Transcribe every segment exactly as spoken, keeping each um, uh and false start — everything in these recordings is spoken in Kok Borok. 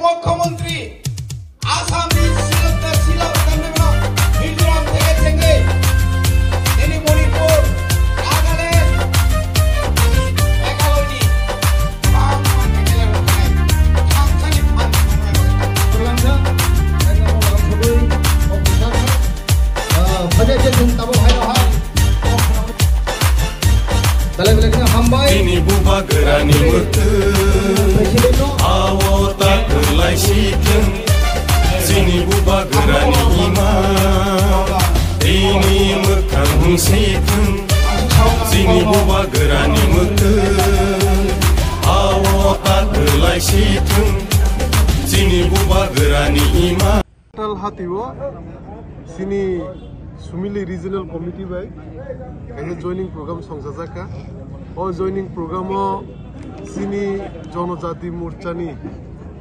Mukhyamantri, Assam ni Silok, Silok, Mizoram theke chengwi, nini Manipur, Nagaland, Meghalaya ni bang bang theke chengwi, thansani phan. Ah, phajak je thung tabo hai hai. Belai belai khe hambai. Chini bubagrani mwkhwng, ao ta kwlai si thung. Chini bubagrani ima, tini mwkhang hung si thung. Chini bubagrani mwkhwng, ao ta kwlai si thung. Chini bubagrani ima. Tal hatio chini Sumili Regional Committee bai kaisa joining program songchajakha. O joining program o chini Jonojati Morcha ni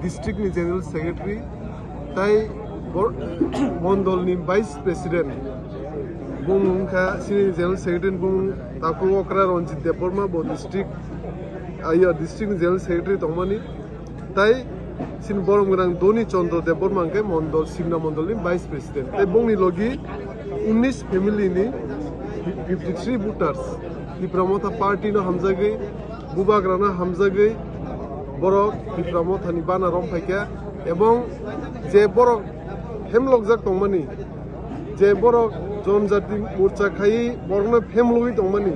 district ni General Secretary tai bor-, mondol ni Vice President bung wngkha chini General Secretary bung Taku Okra Ranjit Debbarma bo district, ah, iya, district ni General Secretary tongmani. Tai chini borom gwnang Doni Chandra Debbarma hwnkhe mondol, Simna mondol ni Vice President. Tai bongni logi unnish family ni fifty three voters Tipra Motha party no hamjagwi, bubagra no hamjagwi borok Tipra Motha ni bana rom phaikha, ebong je borok hemlokjak tongmani, je borok Jonojati Morcha khai borokno phemlwi tongmani,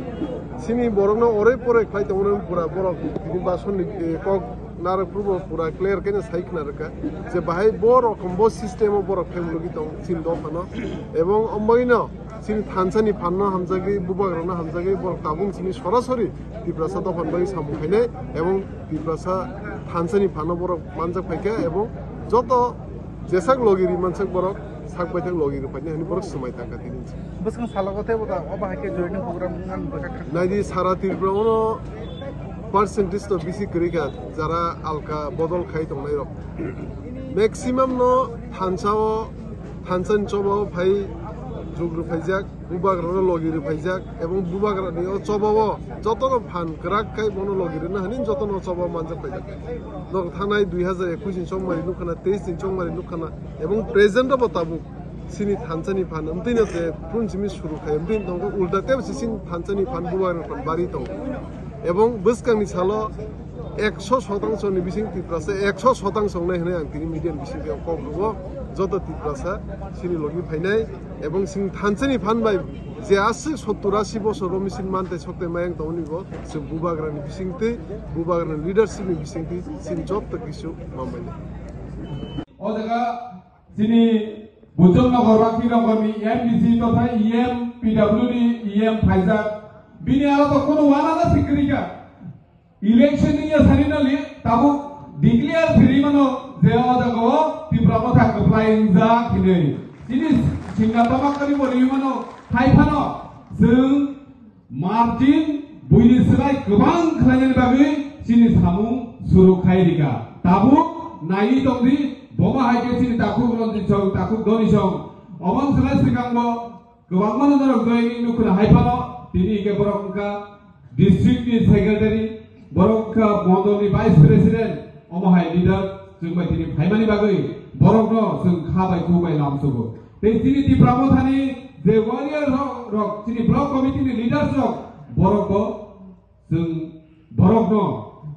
chini borokno oroi poroi khlai tongmani pura borok tini basonni, eh, kok narwk phuru bo pura clear khe no sai khna rwkha je bahai bo rokom bo system o borok phemlwi tong chini dophano, ebong ombaino chini thansani phanno hamjagwi, bubagrano hamjagwi borok tabuk chini sorasori Tiprasa dophani bagwi samung khainai ebong Tiprasa thansani phanno borok manjak phaikha ebong joto jesak logi ri mansak borok sak baithak logi ri phainai hwnwi borok swmai tangkha tini. Bwskang salo tei bo da obo hai khe joining program ang bwkha kha. Naidi sara Tripura ono percentage to bisi kwrwi kha jara alka bodol khai tongnai rok. Maximum no thansa o, thansa ni choba o phai jug rw phaijak. Bubagrano logi rw phaijak ebong bubagrani o choba o jotono phan kwrak khai bono logi rwna hwnwi jotono choba manjak phaijak. Norok thanai dui hajar ekush ni chongmari nukha na, teis ni chongmari nukha na, ebong present o bo tabuk chini thansani phan wngtwi no se phun simi suru khai wngtwi tongo, ulta tebo se chini thansani phan bubagrani phan bari tongo. Ebong bwskangni salo ekso sotangsoni bising Tiprasa ekso sotangsongnai hwnwi ang tini media ni bisingtwi kok rwo. Joto Tiprasa chini logi phainai ebong chini thansani phan bai je aswk sottur asi bosor romi chini mantai soktai mayang tongmani bo chwng bubagrani bisingtwi, bubagrani leadership ni bisingtwi chini joto kisu mambainai. O jaga chini Bujong Nagar Rakhi Nagar ni M D C totha E M P W ni E M phaijak. Bini aro to kono wana na sikrika. Election ni ya sari na li tabuk declare siri mano je o jaga o Tipra Motha kwplai wngjak hinwi. Chini singna tama kari bo ri mano hai phano chwng margin buini swlai kwbang khlainani bagwi chini samung suru khai rika. Tabuk naiwi tongdi, bomo hai khe chini takhuk Ranjit song, takhuk Doni song. Oboni swlai swkang bo kwbangma norok joining nukhuna hai phano tini hwnkhe borok wngkha district ni secretary, borok wngkha mondol ni vice president, omo hai leader chwng bai tini phaimani bagwi borokno chwng kha bai khu bai lamsugo. Tei chini Tipra Mothani je warrior rok, rok, chini block committee ni leaders rok, borok bo chwng borokno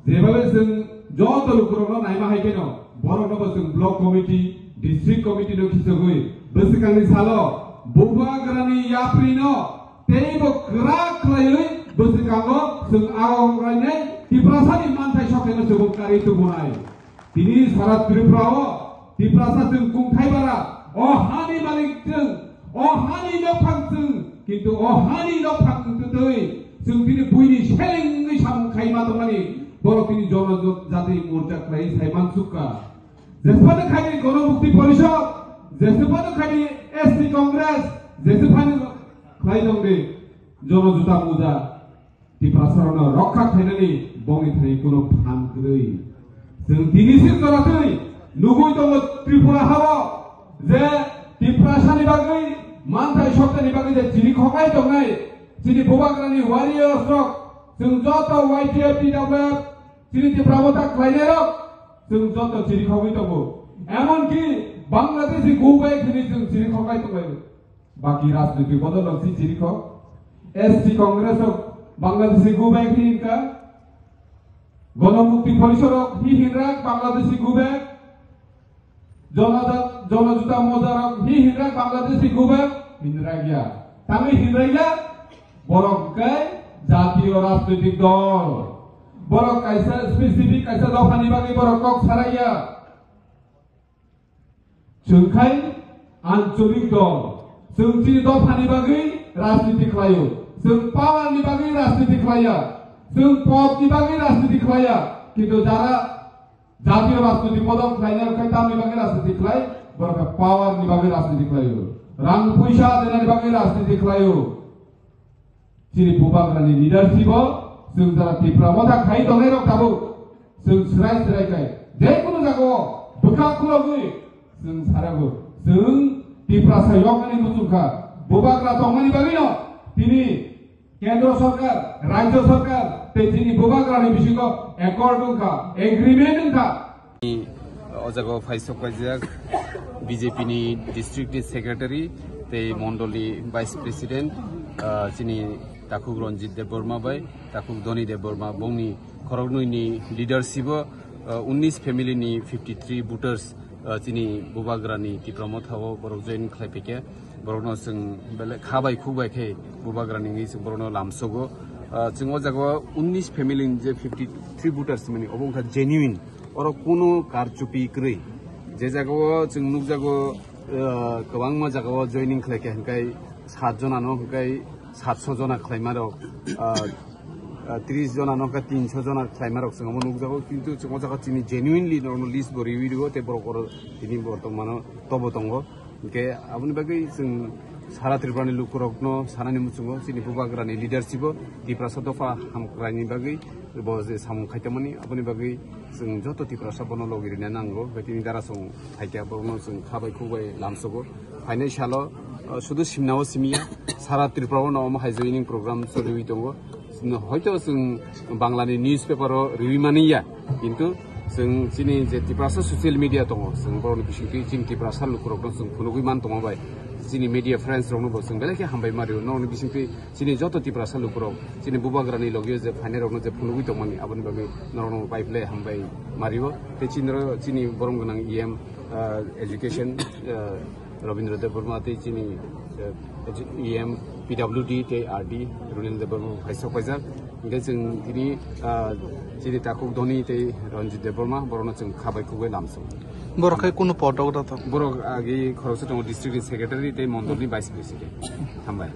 jebabe chwng joto lukurokno naima hai kheno borokno bo chwng block committee, district committee no khichogwi bwswkangni salo bubagrani yaprino teibo kwrak khlaiwi bwswkango chwng ago wnglainai Tiprasani manthai sokhaino chubuk karwi tubunai. Tini sara Tripura o Tiprasa chwng kungthai bara, o hani malik chwng, o hani nokphang chwng, kintu o hani nokphang twtwi chwng tini buini seleng wngwi samung khaima tongmani borok tini Jonojati Morcha khlai sai mansukha. Jesphano khaini Gono Mukti Porishod, jesphano khaini S T Congress, jesphano khlai tongdi Jonojata Morcha. Tiprasarokno rokha khainani bongni thani kuno phan kwrwi. Chwng tini sir tolatwi nugwi tongo Tripura hao je Tiprasani bagwi manthai sokthani bagwi je chini khoklai tongnai chini bubagrani warriors rok, chwng joto Y T F, T W F, chini Tipra Motha khlainairok, Chwng joto chirikhogwi tongo. Emonki Bangladeshi go back hwnwi chwng chirikhogwi tonglaio. Baki rajnitik bodol rok si chirikhok. S T Congress rok Bangladeshi go back hwnwi wngkha. Gonomukti Porishad rok hi hinrak Bangladeshi go back. Jonojat-, Jonojuta Moja rok hi hinrak Bangladeshi go back hinrak ya. Tangwi hinrak ya. Borok khe jatiyo rajnitik dol. Borok kaisa specific kaisa dophani bagwi borok kok saraiya. Chwng khai ancholik dol. Chwng chini dophani bagwi rajniti khlaio. Chwng power ni bagwi rajniti khlaiya. Chwng pod ni bagwi rajniti khlaiya. Kintu jara jatiyo rajniti podok khlaina rwkhe tamni bagwi rajniti khlai, borok khe power ni bagwi rajniti khlaio. Rang puisa denani bagwi rajniti khlaio. Chini bubagrani leadership o chwng jara Tipra Motha khai tongnai rok tabuk chwng srai srai khai je kunu jaga o bwkha khulogwi chwng sarago chwng Tiprasa yoknani muchungkha bubagra tongmani bagwino tini Kendro Sarkar, Rajya Sarkar tei chini bubagrani bisingo accord wngkha, agreement wngkha. O jaga o phaisok paijak B J P ni district ni secretary tei mondol ni vice president, ah, chini Takhuk Ranjit Debbarma bai Takhuk Dhoni Debbarma bongni khoroknwi ni leadership o, ah, unnish family ni fifty three voters, ah, chini bubagrani Tipra Motha o borok join khlai phaikha. Borokno chwng belai kha bai khuk bai khe bubagrani wngwi chwng borokno lamsogo. Ah, chwng o jaga o unnish family ni je fifty three voters mani obo wngkha genuine. Oro kunu karchupi kwrwi. Je jagao chwng nukjago, ah, kwbangma jagao joining khlaikha hwnkhe sat jonano hwnkhe satso jona khlaima rok, ah, ah, tris jonano hwnkhe tinso jona khlaima rok chwng omo nukjago, kintu chwng o jaga chini genuinely norokno list bo riwi rwo tei borok oro tini bortomano tobo tongo. Hwnkhe aboni bagwi chwng sara Tripurani lukurokno sanani muchungo chini bubagrani leadership o Tiprasa dopha hamkraini bagwi bo je samung khaitongmani aboni bagwi chwng joto Tiprasa bono logi rina nango, bai tini dara chwng phaikha borokno chwng kha bai khuk bai lamsogo. Phainai salo, uh, sudu simnao simiya sara Tripura o no omo hai joining program choliwi tongo. Hoito chwng Bangla ni newspaper o riwi mani ya, kintu chwng chini je Tiprasa social media tongo, chwng borokni bisingtwi chini Tiprasa lukurokno chwng phunugwi man tongma bai chini media friends rokno bo chwng belai khe hambai ma rio. Norokni bisingtwi chini joto Tiprasa lukurok, chini bubagrani logio je phainai rokno je phunugwi tongmani, aboni bagwi norokno bai belai hambai ma rio. Tei chini ro-, chini borom gwnang E M, ah, education, ah, Rabindra Debbarma tei chini, eh, E M P W D tei R D Runil Debbarma phaisok paijak. Hingke chwng tini, ah, chini Takhuk Dhoni tei Ranjit Debbarma borokno chwng kha bai khuk bai lamsong. Borok hai kunu podok da to? Borok agi khoroksa tongo district ni secretary tei mondol ni vice president. Hambai.